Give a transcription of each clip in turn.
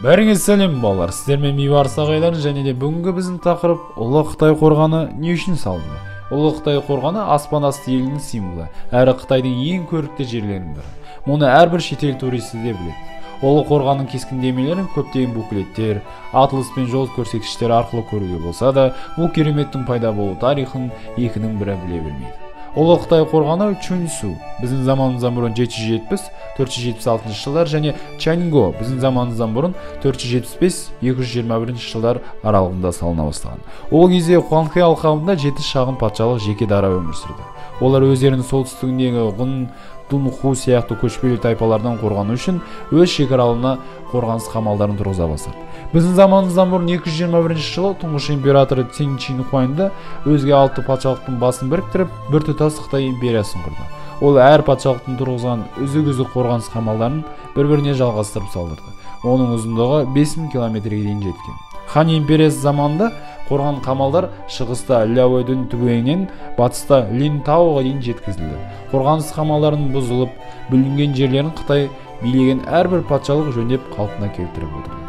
Бәріңе сәлем балалар, сіздермен Бейбарыс ағайлар, және де бүгінгі біздің тақырып Ұлы Қытай қорғаны не үшін салынды? Ұлы Қытай қорғаны аспан асты елінің символы, әрі Қытайдың ең көрікті жерлерінің бірі. Мұны әрбір шетел туристі де біледі. Ұлы қорғанның кескіндемелерін көптеген буклеттер, атлас пен жол көрсеткіштер арқылы көруге болса да, бұл кереметтің пайда болу тарихын екінің бірі біле бермейді. Ұлы Қытай қорғаны Чуньсу біздің заманымыздан бұрын 770-476 жылдар және Чаньго біздің заманымыздан бұрын 475-221 жылдар аралығында салына бастаған. Ол кезде Хуанхэ алқабында 7 шағын патшалық жеке дара өмір сүрді. Олар өздерінің солтүстігіндегі Ғұн, Дунху сияқты көшпелі тайпалардан қорғану үшін өз шекараларына қорғаныс қамалдарын тұрғыза бастады. Біздің заманымыздан бұрын 221 жылы тұңғыш император Цин Чин Хуанды өзге 6 патшалықтың басын біріктіріп, біртұтас Қытай империясын құрды. Ол әр патшалықтың тұрғызған үзік-үзік қорғаныс қамалдарын бір-біріне жалғастырып салдырды. Оның ұзындығы 5000 километрге дейін жеткен. Хан империясы заманында қорған қамалдар шығыста Ляодун түбегінен батыста Линтауға дейін жеткізілді. Қорғаныс қамалдарының бұзылып, бүлінген жерлерін Қытай билеген әрбір патшалық жөндеп қалпына келтіріп отырды.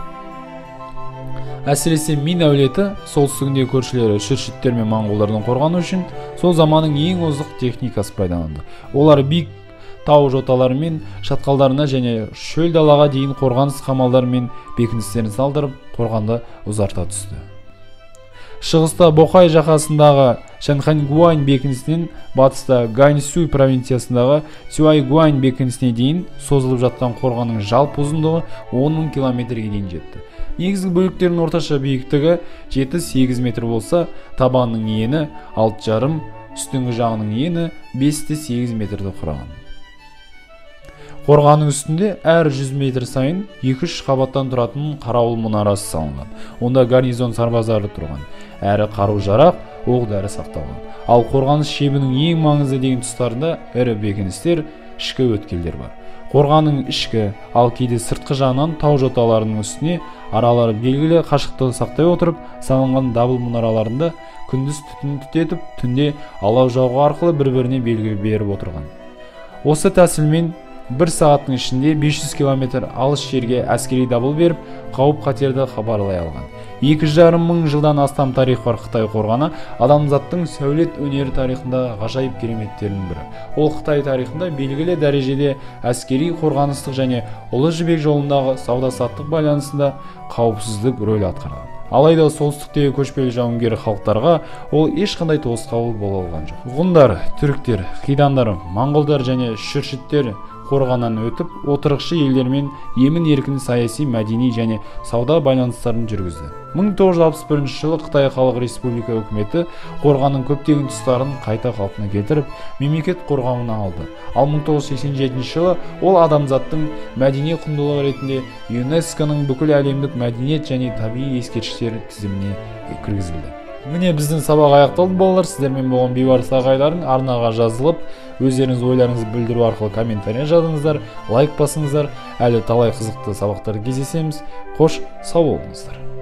Әсіресе Мин әулеті солтүстігіндегі көршілері шүршіттер мен моңғолдардан қорғану үшін сол заманның ең озық техникасы пайдаланды. Олар биік тау жоталары мен шатқалдарына және шөл далаға дейін қорғаныс қамалдары мен бекіністерін салдырып, қорғанды ұзарта түсті. Шығыста Бохай жағасындағы Шанханьгуань бекінісінен батыста Ганьсу провинциясындағы Цюайгуань бекінісіне дейін созылып жатқан қорғанның жалпы ұзындығы 10 000 километрге дейін жетті. Негізгі бөліктерінің орташа биіктігі 7-8 метр болса, табанының ені 6,5, үстіңгі жағының ені 5-8 метрді құраған. Қорғанның үстінде әр 100 метр сайын 2-3 қабаттан тұратын қарауыл мұнарасы салынған. Онда гарнизон сарбаздары тұрған, әрі қару-жарақ, оқ-дәрі сақталған. Ал қорғаныс шебінің ең маңызды деген тұстарында ірі бекіністер, ішкі өткелдер бар. Қорғанның ішкі, ал кейде сыртқы жағынан тау жоталарының үстіне аралары белгілі қашықтықты сақтай отырып салынған дабыл мұнараларында күндіз түтін түтетіп, түнде алау жағу арқылы бір-біріне белгі беріп отырған. Осы тәсілмен бір сағаттың ішінде 500 километр алыс жерге әскери дабыл беріп, қауіп-қатерді хабарлай алған. 2,5 мың жылдан астам тарих бар Қытай қорғаны адамзаттың сәулет өнері тарихында ғажайып кереметтерінің бірі. Ол Қытай тарихында белгілі дәрежеде әскери қорғаныстық және Ұлы Жібек жолындағы сауда-саттық байланысында қауіпсіздік рөл атқарған. Алайда солтүстіктегі көшпелі жауынгер халықтарға ол ешқандай тосқауыл бола алған жоқ. Ғұндар, түріктер, қидандар, моңғолдар және шүршіттер қорғаннан өтіп, отырықшы елдермен емін-еркін саяси, мәдени және сауда байланыстарын жүргізді. 1961 жылы Қытай Халық Республика үкіметі қорғанның көптеген тұстарын қайта қалпына келтіріп, мемлекет қорғауына алды. Ал 1987 жылы ол адамзаттың мәдени құндылығы ретінде ЮНЕСКО-ның бүкіл әлемдік мәдениет және табиғи ескерткіштер тізіміне кіргізілді. Міне біздің сабақ аяқталды балалар. Сіздермен болған Бейбарыс ағайларың. Арнаға жазылып, өздеріңіз ойларыңызды білдіру арқылы комментария жазыңыздар, лайк басыңыздар. Әлі талай қызықты сабақтар кездесеміз. Қош, сау болыңыздар.